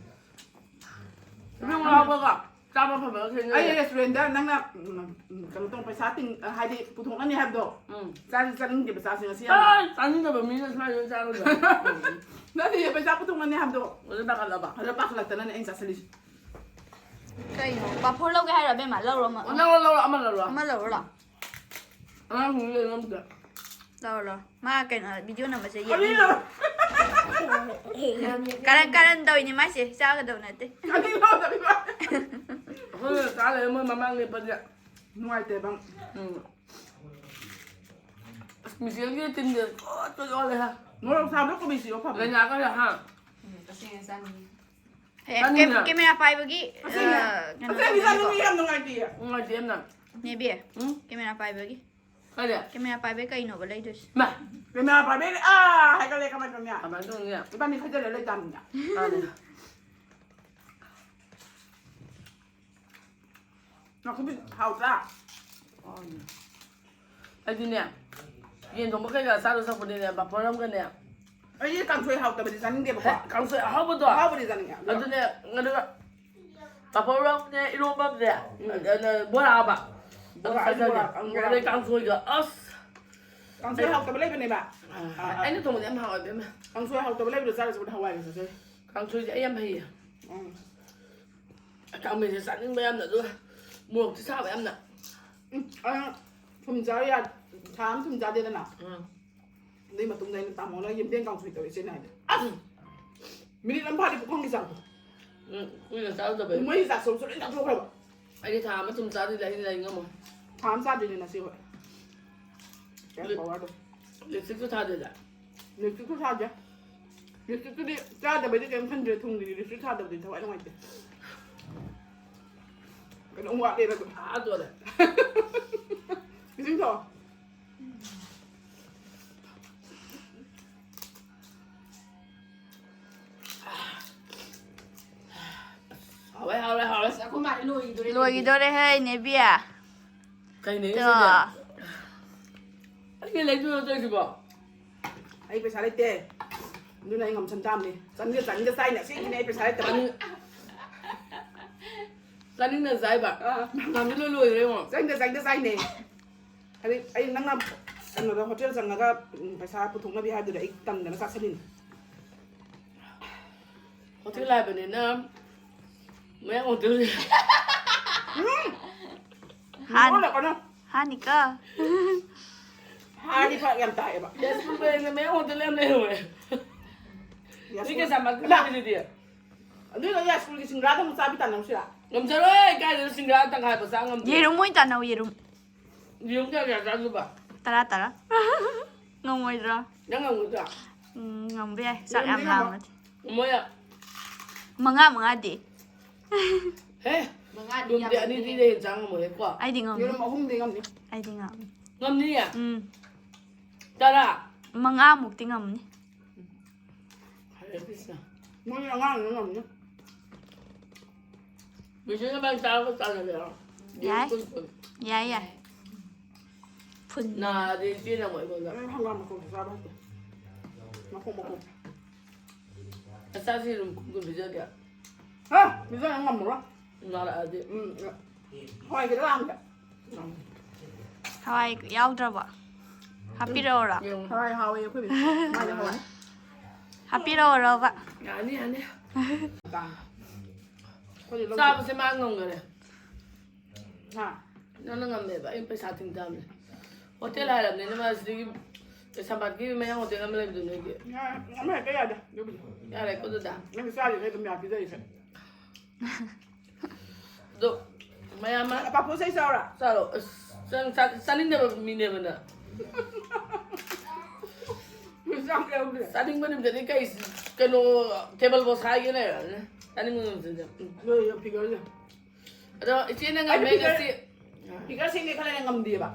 ꯏꯕꯨꯡ ꯂꯥꯛꯄꯒ ꯆꯥꯕ ꯐꯕꯒ ꯈꯦꯠꯅꯩ꯫ ꯑꯩ restaurant ꯅꯪꯅ, ꯎꯝ, ꯎꯝ, ꯀꯩꯅꯣ ꯇꯧ, ꯄꯩꯁꯥ ꯇꯤꯡ-, ꯍꯥꯏꯗꯤ ꯄꯨꯊꯣꯛꯅꯅꯤ ꯍꯥꯏꯕꯗꯣ꯫ ꯎꯝ꯫ ꯆꯥꯁꯤ ꯆꯥꯅꯤꯡꯗꯦꯕ, ꯆꯥꯁꯤ ꯉꯁꯤ ꯌꯥꯝꯅ꯫ ꯑꯥ, ꯆꯥꯅꯤꯡꯗꯕ ꯃꯤꯅ ꯁꯨꯃꯥꯏꯅ ꯆꯥꯔꯣꯏꯗ꯭ꯔꯥ? ꯅꯠꯇꯦ, ꯄꯩꯁꯥ ꯄꯨꯊꯣꯛꯅꯅꯤ ꯍꯥꯏꯕꯗꯣ꯫ ꯑꯗꯨ ꯄꯥꯈꯠꯂꯕ? ꯑꯗꯨ ꯄꯥꯈꯠꯂꯛꯇꯅꯅꯦ ꯑꯩꯅ ꯆꯥꯁꯤꯜꯂꯤꯁꯦ꯫ ꯀꯩꯅꯣ? ꯄꯥꯐꯣꯔ ꯂꯧꯒꯦ ꯍꯥꯏꯔꯣ, ꯑꯕꯦꯝꯃ? ꯂꯧꯔꯣ ꯑꯃ꯫ ꯑꯣ, ꯂꯧꯔꯣ, ꯂꯧꯔꯣ, ꯑꯃ ꯂꯧꯔꯣ꯫ ꯑꯃ ꯂꯧꯔꯣ꯫ ꯑꯉꯥꯡꯁꯤꯡꯗꯤ ꯂꯩ ꯉꯝꯗ꯭ꯔꯦ꯫ ꯂꯧꯔꯣ, ꯂꯧꯔꯣ꯫ ꯃꯥ ꯀꯩꯅꯣ, video ꯅꯝꯕꯁꯦ ꯌꯦꯠꯅꯤꯡꯉꯦ꯫ ꯀꯔꯟ, ꯀꯔꯟ ꯇꯧꯔꯤꯅꯦ ꯃꯥꯏꯁꯦ, ꯆꯥꯒꯗꯧ ꯅꯠꯇꯦ꯫ ꯑꯅꯤ ꯂꯧꯗꯕꯤ ꯃꯥ꯫ ꯑꯩꯈꯣꯏꯅ ꯆꯥ ꯂꯩꯔꯦ, ꯃꯣꯏ ꯃꯃꯥꯡ ꯂꯦꯞꯄꯗꯤ꯫ ꯅꯨꯡꯉꯥꯏꯇꯦꯕ꯫ ꯎꯝ꯫ ꯑꯁ, ꯃꯤꯆꯦꯜꯒꯤ ꯇꯤꯟꯁꯦ ꯂꯣꯏ ꯂꯣꯏ ꯑꯣꯜꯂꯦ ꯍꯥ꯫ ꯃꯣꯔꯣꯛ ꯁꯥꯕꯗꯣ ꯀꯣꯕꯤ ꯁꯤꯔꯣ ꯐꯕꯅꯦ꯫ ꯂꯥꯏꯅꯥꯒꯁꯦ ꯍꯥ꯫ ꯎꯝ, ꯇꯁꯦꯡꯅ ꯆꯥꯅꯤꯡꯉꯤ꯫ ꯍꯌꯦꯡ ꯆꯥꯅꯤꯡꯉꯦ꯫ ꯀꯦꯝ-, camera ꯄꯥꯏꯕꯒꯤ, ꯑꯁꯦꯡꯕ-, ꯑ, ꯀꯩꯅꯣ ꯑꯁꯦꯡꯕ ꯇꯧꯕꯅꯦꯀꯣ꯫ ꯆꯥꯅꯤꯡꯉꯤ, ꯌꯥꯝ ꯅꯨꯡꯉꯥꯏꯇꯦꯌꯦ꯫ ꯅꯨꯡꯉꯥꯏꯇꯦ ꯌꯥꯝꯅ꯫ ꯅꯦꯕꯤ, ꯎꯝ? Camera ꯄꯥꯏꯕꯒꯤ꯫ ꯀꯔꯤ? Camera ꯄꯥꯏꯕꯒꯤ ꯀꯩꯅꯣꯕ ꯂꯩꯗꯣꯏꯁꯦ? ꯃꯥ꯫ Camera ꯄꯥꯏꯕꯒꯤ, ꯑꯥ, ꯍꯥꯏꯒꯠꯂꯦ, ꯀꯃꯥꯏ ꯇꯧꯅꯤ? ꯀꯃꯥꯏ ꯇꯧꯅꯤ? ꯏꯕꯥꯅꯤ ꯈꯥꯏꯖꯜꯂ ꯂꯩ ꯇꯥꯕꯅꯤꯅ꯫ ꯃꯥꯅꯦ꯫ ꯅꯥꯀꯨꯞꯄꯤ ꯍꯥꯎꯇ꯭ꯔꯥ? ꯑꯣ, ꯑꯩꯗꯤꯅꯦ, ꯌꯦꯟ ꯊꯣꯡꯕ ꯀꯩꯀꯥ ꯆꯥꯗꯧ ꯁꯔꯨꯛꯄꯨꯗꯤꯅꯦ, ꯄꯥꯐꯣꯔ ꯑꯃꯒꯅꯦ꯫ ꯑꯩꯗꯤ ꯀꯥꯡꯁꯣꯏ ꯍꯥꯎꯇꯕꯗꯤ ꯆꯥꯅꯤꯡꯗꯦꯕꯀꯣ꯫ ꯀꯥꯡꯁꯣꯏ ꯑꯍꯥꯎꯕꯗꯣ꯫ ꯑꯍꯥꯎꯕꯗꯤ ꯆꯥꯅꯤꯡꯉꯦ꯫ ꯑꯗꯣ ꯑꯗꯨꯅꯦ, ꯑꯗꯨꯒ ꯄꯥꯐꯣꯔ ꯑꯃꯅꯦ, ꯏꯔꯣꯝꯕ ꯑꯃꯅꯦ, ꯎꯝ꯫ ꯑꯗꯨꯅ ꯕꯣꯔꯥ ꯑꯃ꯫ ꯕꯣꯔꯥ, ꯑꯗꯨ ꯆꯥꯖꯒꯦ꯫ ꯕꯣꯔꯥ, ꯑꯪ, ꯕꯣꯔꯥ꯫ ꯑꯗꯩ ꯀꯥꯡꯁꯣꯏꯒ, ꯑꯁ꯫ ꯀꯥꯡꯁꯣꯏ ꯍꯥꯎꯇꯕ ꯂꯩꯕꯅꯦꯕ꯫ ꯑ, ꯑꯩꯅ ꯊꯣꯡꯕꯗꯤ ꯌꯥꯝ ꯍꯥꯎꯋꯦ, ꯏꯕꯦꯝꯃ꯫ ꯀꯥꯡꯁꯣꯏ ꯍꯥꯎꯇꯕ ꯂꯩꯕꯗꯣ ꯆꯥꯔꯁꯨ ꯍꯋꯥꯏꯒ ꯆꯥꯖꯩ꯫ ꯀꯥꯡꯁꯣꯏꯁꯦ ꯑꯩ ꯌꯥꯝ ꯍꯩꯌꯦ꯫ ꯎꯝ꯫ ꯈꯥꯃꯦꯟꯁꯦ ꯆꯥꯅꯤꯡꯕ ꯌꯥꯝꯅ, ꯑꯗꯨꯒ ꯃꯣꯔꯣꯛꯇꯤ ꯁꯥꯕ ꯌꯥꯝꯅ꯫ ꯎꯝ, ꯑ, ꯊꯨꯝ ꯆꯥ ꯌꯥ-, ꯊꯥ ꯑꯃ ꯊꯨꯝ ꯆꯥꯗꯦꯗꯅ꯫ ꯎꯝ꯫ ꯑꯗꯨꯏ ꯃꯇꯨꯡꯗ ꯑꯩꯅ ꯇꯥꯃꯣꯅ ꯌꯦꯟꯗꯦꯝ ꯀꯥꯡꯁꯣꯏ ꯇꯧꯔꯦ ꯏꯆꯦꯅ ꯍꯥꯏꯗꯣ꯫ ꯑꯁ! ꯃꯤꯅꯤꯠ ꯑꯃ ꯐꯥꯗꯤ ꯄꯨꯈꯝꯒꯤ ꯆꯥꯡꯗꯣ꯫ ꯎꯝ, ꯀꯨꯏꯅ ꯆꯥꯔꯨꯗꯕꯩ꯫ ꯃꯣꯏ ꯆꯥꯛꯁꯧꯁꯨ ꯂꯣꯏ ꯆꯥꯊꯣꯛꯈ꯭ꯔꯕ꯫ ꯑꯩꯗꯤ ꯊꯥ ꯑꯃ ꯊꯨꯝ ꯆꯥꯗ꯭ꯔꯤꯗ, ꯑꯩꯗꯤ ꯂꯩ ꯉꯝꯃꯣꯏ꯫ ꯊꯥ ꯑꯃ ꯆꯥꯗ꯭ꯔꯤꯅꯦ ꯅꯁꯤ ꯍꯣꯏ꯫ ꯀꯌꯥꯝ ꯂꯤ-, powerꯗꯣ꯫ ꯂꯤꯞꯁꯇꯤꯛꯁꯨ ꯊꯥꯗꯦꯗ꯫ ꯂꯤꯞꯁꯇꯤꯛꯁꯨ ꯊꯥꯗꯦ꯫ ꯂꯤꯞꯁꯇꯤꯛꯇꯨꯗꯤ ꯆꯥꯗꯕꯩꯗꯤ ꯀꯩꯝ ꯈꯟꯗ꯭ꯔꯦ, ꯊꯨꯝꯒꯤꯗꯤ ꯂꯤꯞꯁꯇꯤꯛ ꯊꯥꯗꯕꯗꯤ ꯊꯋꯥꯏ ꯅꯨꯡꯉꯥꯏꯇꯦ꯫ ꯀꯩꯅꯣꯝ ꯋꯥꯠꯂꯦꯅ ꯑꯗꯨꯝ꯫ ꯑꯥ, ꯇꯣꯜꯂꯦ꯫ ꯏꯁꯤꯡ ꯊꯛꯑꯣ꯫ ꯍꯥꯎꯔꯦ, ꯍꯥꯎꯔꯦ, ꯍꯥꯎꯔꯦ꯫ ꯑꯁ, ꯑꯩꯈꯣꯏ ꯃꯥꯗꯤ ꯂꯣꯏꯈꯤꯗꯣꯔꯦ꯫ ꯂꯣꯏꯈꯤꯗꯣꯔꯦ ꯍꯦ, ꯏꯅꯦꯕꯤ꯫ ꯀꯩꯅꯦ ꯇꯣ꯫ ꯁꯤꯗꯤ? ꯑꯩ ꯂꯩꯗꯣꯏꯔꯣ ꯇꯧꯔꯤꯁꯤꯕꯣ? ꯑꯩ ꯄꯩꯁꯥ ꯂꯩꯇꯦ꯫ ꯑꯗꯨꯅ ꯑꯩ ꯉꯝꯁꯟ ꯇꯥꯕꯅꯤ꯫ ꯆꯥꯅꯤꯡꯗ, ꯆꯥꯅꯤꯡꯗ ꯆꯥꯏꯅꯦ꯫ ꯑꯁꯦꯡꯀꯤꯅꯦ ꯑꯩ ꯄꯩꯁꯥ ꯂꯩꯇꯕ꯫ ꯆꯥꯅꯤꯡ-, ꯆꯥꯅꯤꯡꯅ ꯆꯥꯏꯕ? ꯑꯥ꯫ ꯉꯥꯃꯤ ꯂꯣꯏ ꯂꯣꯏꯈ꯭ꯔꯦ ꯌꯦꯡꯉꯣ꯫ ꯆꯥꯅꯤꯡꯗ, ꯆꯥꯅꯤꯡꯗ ꯆꯥꯏꯅꯦ꯫ ꯍꯥꯏꯗꯤ ꯑꯩ ꯅꯪꯅ ꯀꯩꯅꯣꯗ ꯍꯣꯇꯦꯜ ꯆꯪꯉꯒ, ꯎꯝ, ꯄꯩꯁꯥ ꯄꯨꯊꯣꯛꯅꯕꯤ ꯍꯥꯏꯕꯗꯨꯗ ꯑꯩ ꯇꯟꯗꯅ ꯆꯥꯁꯜꯂꯤꯅꯤ꯫ ꯍꯣꯇꯦꯜ ꯍꯥꯏꯕꯅꯤꯅ ꯃꯌꯥꯡ ꯍꯣꯇꯦꯜ꯫ ꯍꯥꯟ-, ꯅꯣꯛꯑꯣ, ꯅꯣꯛꯀꯅꯨ꯫ ꯍꯥꯅꯤꯀꯣ꯫ ꯍꯥꯔꯗꯤ ꯐꯔꯛ ꯌꯥꯝ ꯇꯥꯏꯌꯦꯕ꯫ ꯌꯥꯏꯁ꯭ꯀꯨꯜ ꯄꯔꯦꯡꯗ ꯃꯌꯥꯡ ꯍꯣꯇꯦꯜ ꯌꯥꯝ ꯂꯩꯍꯧꯋꯦ꯫ ꯃꯤ ꯌꯥꯏꯁ꯭ꯀꯨꯜ-, ꯀꯩꯁꯥꯝꯄꯥꯠ ꯏꯃꯥ! ꯀꯥꯏꯗꯗꯤ꯫ ꯑꯗꯨꯏꯗꯣ ꯌꯥꯏꯁ꯭ꯀꯨꯜꯒꯤ ꯁꯤꯡꯒ꯭ꯔꯥꯗ ꯑꯃꯨꯛ ꯆꯥꯕꯤ ꯇꯥꯟꯅꯧꯁꯤꯔꯥ? ꯉꯝꯖꯔꯣꯏ, ꯀꯥꯏꯗꯩꯅꯣ ꯁꯤꯡꯒ꯭ꯔꯥ ꯇꯪꯈꯥꯏ ꯐꯥꯎ ꯆꯥ ꯉꯝꯗꯦ꯫ ꯌꯦꯔꯨꯝ ꯑꯣꯏꯅ ꯇꯥꯟꯅꯧ, ꯌꯦꯔꯨꯝ꯫ ꯌꯦꯔꯨꯝ ꯀꯌꯥ ꯀꯌꯥ ꯆꯥꯗꯣꯏꯕ? ꯇꯔꯥ, ꯇꯔꯥ꯫ ꯉꯝꯃꯣꯏꯗ꯭ꯔꯣ? ꯅꯪ ꯉꯝꯒꯗ꯭ꯔꯥ? ꯎꯝ, ꯉꯝꯕ ꯌꯥꯏ꯫ ꯆꯥꯛ ꯌꯥꯝ ꯌꯦꯔꯨꯝꯗꯤ ꯉꯝꯃꯣꯏ꯫ ꯂꯥꯝꯃꯗꯤ꯫ ꯃꯣꯏ ꯃꯉꯥ, ꯃꯉꯥꯗꯤ꯫ ꯍꯦ, ꯃꯉꯥꯗꯤ ꯌꯦꯔꯨꯝꯗꯤ ꯌꯥꯝꯃꯟꯗꯦ꯫ ꯑꯅꯤꯗꯤ ꯍꯦꯟꯅ ꯆꯥ ꯉꯝꯃꯣꯏꯍꯦ ꯀꯣ꯫ ꯑꯩꯗꯤ ꯉꯝꯅꯤ꯫ ꯌꯦꯔꯨꯝ ꯑꯍꯨꯝꯗꯤ ꯉꯝꯅꯤ꯫ ꯑꯩꯗꯤ ꯉꯝꯅꯤ꯫ ꯉꯝꯅꯤꯌꯦ? ꯎꯝ꯫ ꯇꯔꯥ? ꯃꯉꯥꯃꯨꯛꯇꯤ ꯉꯝꯅꯤ꯫ ꯍꯔꯦ ꯀ꯭ꯔꯤꯁꯅ꯫ ꯃꯣꯏ ꯑꯉꯥꯡꯅ ꯉꯝꯅꯤ꯫ ꯕꯤꯁꯅꯨ ꯅꯕꯥꯅꯤ ꯆꯥꯔꯒ ꯆꯥꯟꯅꯒꯦꯔꯣ? ꯌꯥꯏ꯫ ꯌꯦꯔꯨꯝ ꯀꯨꯟ ꯀꯨꯟ꯫ ꯌꯥꯏ, ꯌꯥꯏ꯫ ꯐꯨꯟ ꯅꯥꯔꯗꯤ ꯏꯆꯦꯅ ꯑꯃꯨꯛ ꯑꯩꯉꯣꯟꯗ꯫ ꯅꯪ ꯍꯪꯒꯥꯝ ꯃꯈꯣꯡꯁꯨ ꯆꯥꯕ ꯍꯩꯇꯦ꯫ ꯃꯈꯣꯡ ꯃꯈꯣꯡ꯫ ꯅꯆꯥꯁꯤ ꯑꯗꯨꯝ ꯀꯨꯝ ꯀꯨꯝ ꯄꯤꯖꯒꯦ꯫ ꯍꯦ! ꯄꯤꯖ ꯅꯪ ꯉꯝꯃꯔꯣꯏ꯫ ꯅꯥꯔꯛꯑꯗꯤ꯫ ꯎꯝ꯫ ꯍꯋꯥꯏ ꯈꯤꯇ ꯂꯥꯡꯒꯦ꯫ ꯍꯋꯥꯏ ꯌꯥꯎꯗ꯭ꯔꯕꯣ? ꯍꯥꯞꯄꯤꯔꯛꯑꯣꯔ? ꯌꯦꯡꯉꯨ꯫ ꯍꯋꯥꯏ ꯍꯥꯎꯋꯦ ꯑꯩꯈꯣꯏꯗꯤ꯫ ꯃꯥꯗꯤ ꯍꯥꯎꯋꯦ꯫ ꯍꯥꯞꯄꯤꯔꯛꯑꯣꯔꯕ? ꯌꯥꯅꯤ ꯌꯥꯅꯤ꯫ ꯑꯩꯈꯣꯏꯗꯤ ꯂꯧ- ꯆꯥꯕꯁꯦ ꯃꯥ ꯉꯝꯈꯔꯦ꯫ ꯍꯥ? ꯅꯪꯅ ꯉꯝꯃꯦꯕ, ꯑꯩꯅ ꯄꯩꯁꯥ ꯇꯤꯡ ꯇꯥꯕꯅꯦ꯫ ꯍꯣꯇꯦꯜ ꯍꯥꯏꯔꯕꯅꯤꯅ ꯃꯥ ꯁꯤꯗꯒꯤ ꯀꯩꯁꯥꯝꯄꯥꯠꯀꯤ ꯃꯌꯥꯡ ꯍꯣꯇꯦꯜ ꯑꯃ ꯂꯩꯕꯗꯣ ꯅꯣꯏꯒꯤ꯫ ꯌꯥꯔꯦ, ꯑꯃ ꯍꯦꯛꯇ ꯌꯥꯗꯦ ꯑꯗꯨꯕꯨꯗꯤ꯫ ꯌꯥꯔꯦꯀꯣ ꯑꯗꯨꯗ꯫ ꯅꯪ ꯆꯥꯔꯤꯈꯩ ꯑꯗꯨꯝ ꯌꯥ ꯄꯤꯖꯔꯤꯁꯦ꯫ ꯑꯗꯣ ꯃꯌꯥꯝ ꯑꯃ ꯄꯥꯐꯣꯔ ꯁꯩ ꯆꯥꯎꯔꯥ? ꯆꯥꯔꯣ꯫ ꯑꯁ, ꯅꯪ ꯆꯥ- ꯆꯥꯅꯤꯡꯗꯕ ꯃꯤꯅꯦꯕ ꯅꯪ꯫ ꯆꯥꯛ ꯌꯥꯎꯗꯦ꯫ ꯆꯥꯅꯤꯡꯕ ꯅꯨꯃꯤꯠꯇꯗꯤ ꯀꯩ ꯀꯩꯅꯣ ꯇꯦꯕꯜ ꯐꯥꯎ ꯁꯥꯏꯒꯦ ꯂꯩꯔꯕꯅꯦ꯫ ꯆꯥꯅꯤꯡꯕ ꯅꯨꯃꯤꯠꯇꯗꯤ꯫ ꯅꯣꯏ ꯌꯥꯝ ꯐꯤꯒꯔꯁꯦ꯫ ꯑꯗꯣ ꯏꯆꯦꯅ ꯑꯩꯗꯤ ꯉꯝꯃꯦ ꯐꯤꯒꯔ- ꯉꯁꯤ꯫ ꯐꯤꯒꯔ ꯁꯦꯝꯒꯦ ꯈꯜꯂꯦ ꯉꯝꯗꯦꯕ꯫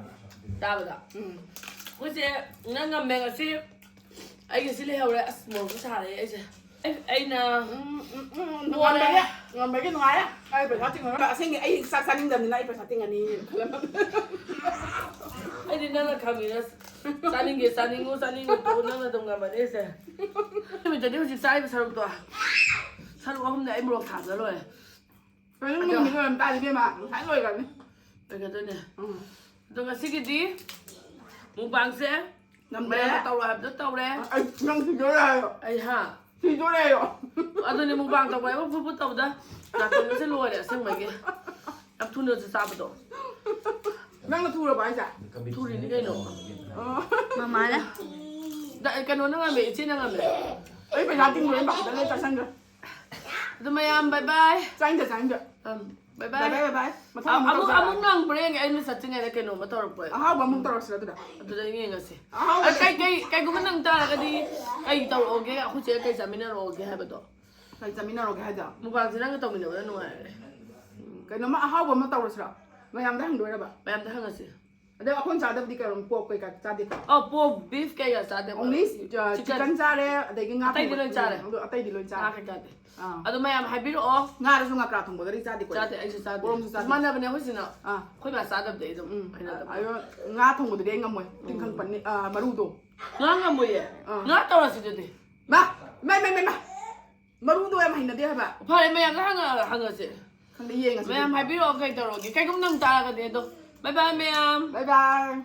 ꯇꯥꯕꯗ꯫ ꯎꯝ꯫ ꯑꯩꯈꯣꯏꯁꯦ ꯅꯪ ꯉꯝꯃꯦ ꯉꯁꯤ꯫ ꯑꯩꯒꯤ ꯁꯤ ꯂꯩꯍꯧꯔꯦ꯫ ꯑꯁ ꯃꯣꯔꯣꯛꯁꯨ ꯁꯥꯔꯦ ꯑꯩꯁꯦ꯫ ꯑꯩ- ꯑꯩꯅ ꯎꯝ, ꯎꯝ, ꯎꯝ, ꯄꯣꯔꯦ꯫ ꯉꯝꯕꯒꯤ, ꯉꯝꯕꯒꯤ ꯅꯨꯡꯉꯥꯏꯔꯦ꯫ ꯑꯩ ꯄꯩꯁꯥ ꯇꯤꯡꯉꯔꯣꯏ꯫ ꯑꯁꯦꯡꯒꯤ ꯑꯩ ꯆꯥꯛ ꯆꯥꯅꯤꯡꯗꯕꯅꯤꯅ ꯑꯩ ꯄꯩꯁꯥ ꯇꯤꯡꯉꯅꯤ ꯈꯜꯂꯝꯃꯕꯅꯦ꯫ ꯑꯩꯗꯤ ꯅꯪꯅ ꯈꯪꯉꯤꯅ ꯆꯥꯅꯤꯡꯒꯦ ꯆꯥꯅꯤꯡꯉꯨ ꯆꯥꯅꯤꯡꯉꯨ ꯇꯣꯛꯎ ꯅꯪꯅ ꯑꯗꯨꯝ ꯉꯝꯃꯅꯤ ꯑꯩꯁꯦ꯫ ꯅꯨꯃꯤꯠꯇꯗꯤ ꯍꯧꯖꯤꯛ ꯆꯥꯔꯤꯕ ꯁꯔꯨꯛꯇꯣ ꯁꯔꯨꯛ ꯑꯍꯨꯝꯗ ꯑꯩ ꯃꯣꯔꯣꯛ ꯊꯥꯗ ꯂꯣꯏꯔꯦ꯫ ꯀꯩꯅꯣ ꯃꯨꯟꯕ ꯂꯣꯏꯔꯝ ꯇꯥꯔꯗꯤ ꯏꯕꯦꯝꯃ ꯉꯁꯥꯏ ꯂꯣꯏꯈ꯭ꯔꯅꯤ꯫ ꯀꯩꯒꯗꯣꯏꯅꯦ꯫ ꯎꯝ꯫ ꯑꯗꯣ ꯉꯁꯤꯒꯤꯗꯤ ꯃꯨꯛꯕꯥꯡꯁꯦ ꯉꯝꯗ꯭ꯔꯦ꯫ ꯃꯌꯥꯝꯅ ꯇꯧꯔꯣ ꯍꯥꯏꯕꯗꯣ ꯇꯧꯔꯦ꯫ ꯑꯩ ꯅꯪ ꯁꯤꯗꯣꯔꯦ ꯍꯥꯏꯌꯣ꯫ ꯑꯩ ꯍꯥ꯫ ꯁꯤꯗꯣꯔꯦ ꯍꯥꯏꯌꯣ꯫ ꯑꯗꯨꯅꯦ ꯃꯨꯛꯕꯥꯡ ꯇꯧꯕ ꯍꯥꯏꯕ ꯐꯨꯠ ꯐꯨꯠ ꯇꯧꯕꯗ ꯅꯥꯇꯣꯟꯒꯁꯦ ꯂꯣꯏꯔꯦ ꯑꯁꯦꯡꯕꯒꯤ꯫ ꯌꯥꯝ ꯊꯨꯅꯁꯨ ꯆꯥꯕꯗꯣ꯫ ꯅꯪꯅ ꯊꯨꯔꯕ ꯍꯥꯏꯁꯦ? ꯊꯨꯔꯤꯅꯤ ꯀꯩꯅꯣ꯫ ꯑꯣ꯫ ꯃꯃꯥꯅ ꯗ- ꯀꯩꯅꯣꯅ ꯉꯝꯃꯦ, ꯏꯆꯦꯅ ꯉꯝꯃꯦ꯫ ꯑꯩ ꯄꯩꯁꯥ ꯇꯤꯡꯗꯣꯔꯦ ꯄꯥꯈꯠꯇꯅ ꯂꯣꯏ ꯆꯥꯁꯟꯈ꯭ꯔꯦ꯫ ꯑꯗꯨ ꯃꯌꯥꯝ ꯕꯥꯏ ꯕꯥꯏ꯫ ꯆꯥꯅꯤꯡꯗꯦ ꯆꯥꯅꯤꯡꯗꯦ꯫ ꯑꯝ, ꯕꯥꯏ ꯕꯥꯏ ꯕꯥꯏ꯫ ꯕꯥꯏ ꯕꯥꯏ ꯕꯥꯏ꯫ ꯃꯊꯪ ꯑꯃꯨꯛ ꯑꯃꯨꯛ ꯇꯧꯁꯦ꯫ ꯑꯃꯨꯛ ꯉꯥꯡꯕ꯭ꯔꯥ ꯌꯦꯡꯒꯦ ꯑꯩꯅ ꯆꯠꯇ꯭ꯔꯤꯉꯩꯗ ꯀꯩꯅꯣꯝꯃ ꯇꯧꯔꯛꯄ꯭ꯔꯥ꯫ ꯑꯍꯥꯎꯕ ꯑꯃꯨꯛ ꯇꯧꯔꯁꯤꯔꯥ ꯑꯗꯨꯗ꯫ ꯑꯗꯨꯗ ꯌꯦꯡꯉꯁꯤ꯫ ꯑꯍꯥꯎꯕ ꯑ, ꯀꯩ ꯀꯩ ꯀꯩꯒꯨꯝꯕ ꯅꯪ ꯇꯥꯔꯒꯗꯤ ꯀꯩ ꯇꯧꯔꯛꯑꯣꯒꯦ ꯑꯩꯈꯣꯏ ꯆꯦ ꯀꯩ ꯆꯥꯃꯤꯟꯅꯔꯛꯑꯣꯒꯦ ꯍꯥꯏꯕꯗꯣ꯫ ꯀꯩ ꯆꯥꯃꯤꯟꯅꯔꯣꯒꯦ ꯍꯥꯏꯗꯣ? ꯃꯨꯛꯕꯥꯡꯁꯦ ꯅꯪꯒ ꯇꯧꯃꯤꯟꯅꯕꯅ ꯅꯨꯡꯉꯥꯏꯔꯦ꯫ ꯀꯩꯅꯣꯝꯃ ꯑꯍꯥꯎꯕ ꯑꯃ ꯇꯧꯔꯁꯤꯔꯣ? ꯃꯌꯥꯝꯗ ꯍꯪꯗꯣꯏꯔꯕ? ꯃꯌꯥꯝꯗ ꯍꯪꯉꯁꯤ꯫ ꯑꯗꯣ ꯑꯩꯈꯣꯏꯅ ꯆꯥꯗꯕꯗꯤ ꯀꯩꯅꯣ, ꯄꯣꯛ ꯀꯩꯀꯥ ꯆꯥꯗꯦꯀꯣ? ꯑꯣ, ꯄꯣꯛ, ꯕꯤꯐ ꯀꯩꯀꯥ ꯆꯥꯗꯦ꯫ ꯑꯣꯡꯂꯤ ꯆꯤꯀꯟ ꯆꯥꯔꯦ, ꯑꯗꯒꯤ ꯉꯥ ꯑꯇꯩꯗꯤ ꯊꯣꯡꯕ- ꯂꯣꯏ ꯆꯥꯔꯦ꯫ ꯑꯗꯣ ꯑꯇꯩꯗꯤ ꯂꯣꯏ ꯉꯥ ꯆꯥꯔꯦ꯫ ꯀꯩꯀꯥꯗꯤ꯫ ꯑꯥ꯫ ꯑꯗꯣ ꯃꯌꯥꯝ ꯍꯥꯏꯕꯤꯔꯛꯑꯣ꯫ ꯉꯥꯗꯁꯨ ꯉꯀ꯭ꯔꯥ ꯊꯣꯡꯕꯗꯒꯗꯤ ꯆꯥꯗꯦꯀꯣ? ꯆꯥꯗꯦ, ꯑꯩꯁꯨ ꯆꯥꯗꯦ꯫ ꯄꯣꯔꯣꯝꯁꯨ ꯆꯥꯗꯦ꯫ ꯃꯥꯟꯅꯕꯅꯦ ꯑꯩꯈꯣꯏ ꯁꯤꯅ꯫ ꯑꯥ꯫ ꯑꯩꯈꯣꯏ ꯕꯥ ꯆꯥꯗꯕꯗꯤ ꯑꯩ ꯑꯗꯨꯝ ꯎꯝ꯫ ꯍꯩꯅꯗꯕ꯫ ꯑꯗꯣ ꯉꯥ ꯊꯣꯡꯕꯗꯨꯗꯤ ꯑꯩ ꯉꯝꯃꯣꯏ꯫ ꯇꯤꯡꯈꯪ ꯄꯟꯅꯤ, ꯑꯥ, ꯃꯔꯨꯗꯣ꯫ ꯉꯥ ꯉꯝꯃꯣꯏꯌꯦ꯫ ꯑꯥ꯫ ꯉꯥ ꯇꯧꯔꯁꯤ ꯑꯗꯨꯗꯤ꯫ ꯃꯥ! ꯃꯥ, ꯃꯥ, ꯃꯥ, ꯃꯥ! ꯃꯔꯨꯗꯣ ꯌꯥꯝ ꯍꯩꯅꯗꯦ ꯍꯥꯏꯕ꯫ ꯐꯔꯦ, ꯃꯌꯥꯝꯗ ꯍꯪꯉ-, ꯍꯪꯉꯁꯦ꯫ ꯈꯪꯗꯦ, ꯌꯦꯡꯉꯁꯤ꯫ ꯃꯌꯥꯝ ꯍꯥꯏꯕꯤꯔꯛꯑꯣ ꯀꯩ ꯇꯧꯔꯒꯦ꯫ ꯀꯩꯒꯨꯝꯕ ꯅꯪ ꯇꯥꯔꯒꯗꯤ ꯑꯗꯣ꯫ ꯕꯥꯏ ꯕꯥꯏ ꯃꯌꯥꯝ꯫ ꯕꯥꯏ ꯕꯥꯏ꯫